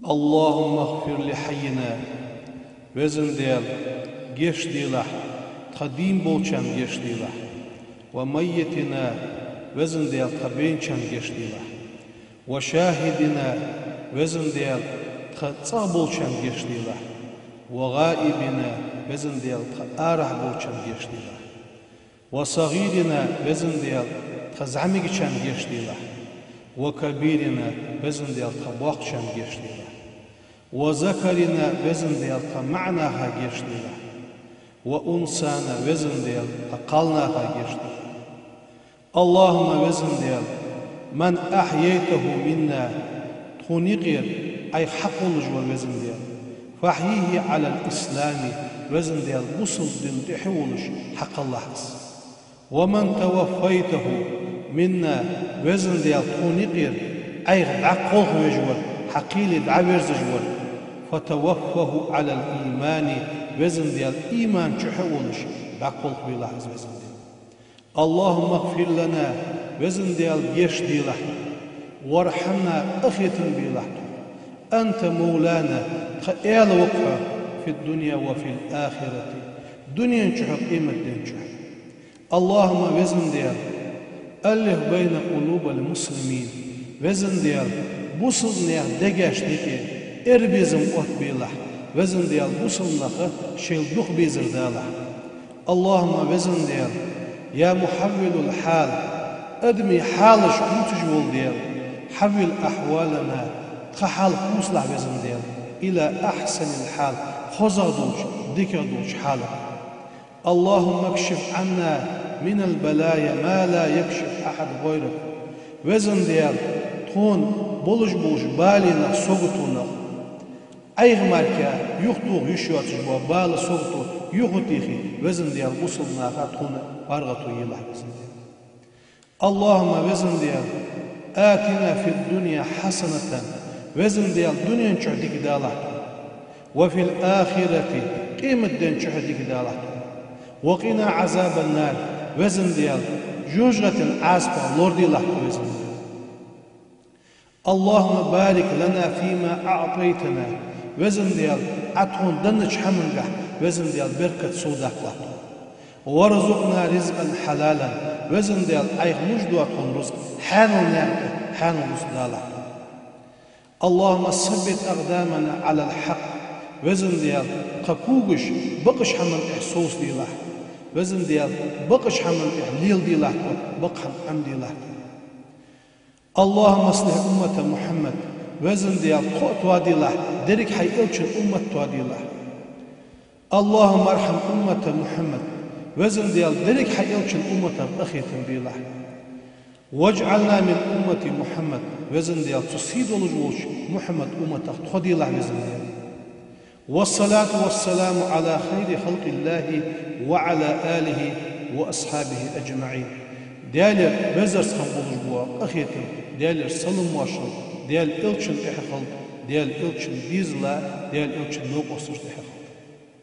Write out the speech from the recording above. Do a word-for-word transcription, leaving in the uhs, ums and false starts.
اللهم اغفر لحينا, Везан Даьла, гешт делахь, тха дийна болчарна гешт делахь. وميتنا, Везан Даьла, тха баьнначарна гешт делахь. وشاهدنا, Везан Даьла, тха цӀагӀа болчарна гешт делахь. وغائبنا, Везан Даьла, тха арахьа болчарна гешт делахь. وصغيرنا, Везан Даьла, тха зӀамигачарна гешт делахь. وكبيرنا, Везан Даьла, тха боккхачарна гешт делахь. وذكرنا, Везан Даьла, тха маӀанаха гешт делахь. وأنثانا, Везан Даьла, тха кхалнаха гешт делахь. اللهم, Везан Даьла, من أحييته منا, тхона юкъера Ӏайха хьакхоллаш вар, Везан Даьла, فأحيه على الإسلام, Везан Даьла, бусалба дина тӀа хьаволаш хьакхеллалахь из. ومن توفيته منا, Везан Даьла, тхона юкъера Ӏайха дӀакхалхавеш вар, хьа кхеле дӀаверзаш вар, فتوفه على الإيمان, Везан Даьла, иман чу хьаволаш дӀакхалхавелахь из, Везан Даьла. اللهم اغفر لنا, Везан Даьла, гешт делахь, وارحمنا, къахетам белахь тхона. أنت مولانا, тха Ӏаьла ва Хьо, في الدنيا وفي الآخرة, дунен чухь а, къематден чухь а. اللهم, Везан Даьла, ألف بين قلوب المسلمين, Везан Даьла, бусалба наьха дегаш юкъе эрбезам оттабелахь, Везан Даьла, бусалба нах шоайла дукха безар далахь. اللهم, Везан Даьла, يا محول الحال, адамий хьалаш хувцаш вола Даьла, حول أحوالنا, тха хьал хувцалахь, Везан Даьла, إلى أحسن الحال, хозагӀа долча, дикагӀа долча хьала. اللهم اكشف عنا من البلايا ما لا يكشف أحد غيرك. Везан Даьла, тхона болаш болча балех, саготонех, Ӏайха мара юхатоха йиш йоацаш бола бала, сагото юхатехе, Везан Даьла, бусалба наха тхона паргӀато елахь, Везан Даьла. اللهم, Везан Даьла, آتنا في الدنيا حسنة, Везан Даьла, дунен чухь дика далахь тхона. وفي الآخرة, къематден чухь дика далахь тхона. وقنا عذاب النار, Везан Даьла, жожагӀатен Ӏазапах лораделахь тхо, Везан Даьла. اللهم بارك لنا فيما أعطيتنا, Везан Даьла, Ӏа тхона деннача хӀамангахь, Везан Даьла, беркат совдаккхалахь тхона. وارزقنا رزقا حلالا, Везан Даьла, Ӏайха луш дола тхона рузкъа хьанал наькъа тӀа хьанал рузкъа далахь тхона. اللهم ثبت أقدامنا على الحق, Везан Даьла, тха когаш бакъача хӀаман тӀа совцаделахь. Везан Даьла, бакъача хӀаман тӀа леладелахь тхо, бакъ хӀама Ӏомаделахь тхо. اللهم اصلح أمة محمد, Везан Даьла, тхо а тоаделахь, деррига Хьай элчан уммат тоаделахь. اللهم ارحم أمة محمد, Везан Даьла, деррига Хьай элчан умматах къахетам белахь. واجعلنا من أمة محمد, Везан Даьла, цу сий долаш волча Мухьаммада умматах тхо делахь, Везан Даьла. والصلاة والسلام على خير خلق الله وعلى آله وأصحابه أجمعين. Даьлера везарца хинна болаш бола къахетам, Даьлера салам-моаршал Даьла элчан тӀа хилда, Даьла элчан дезала, Даьла элчан новкъосташта тӀа хилда.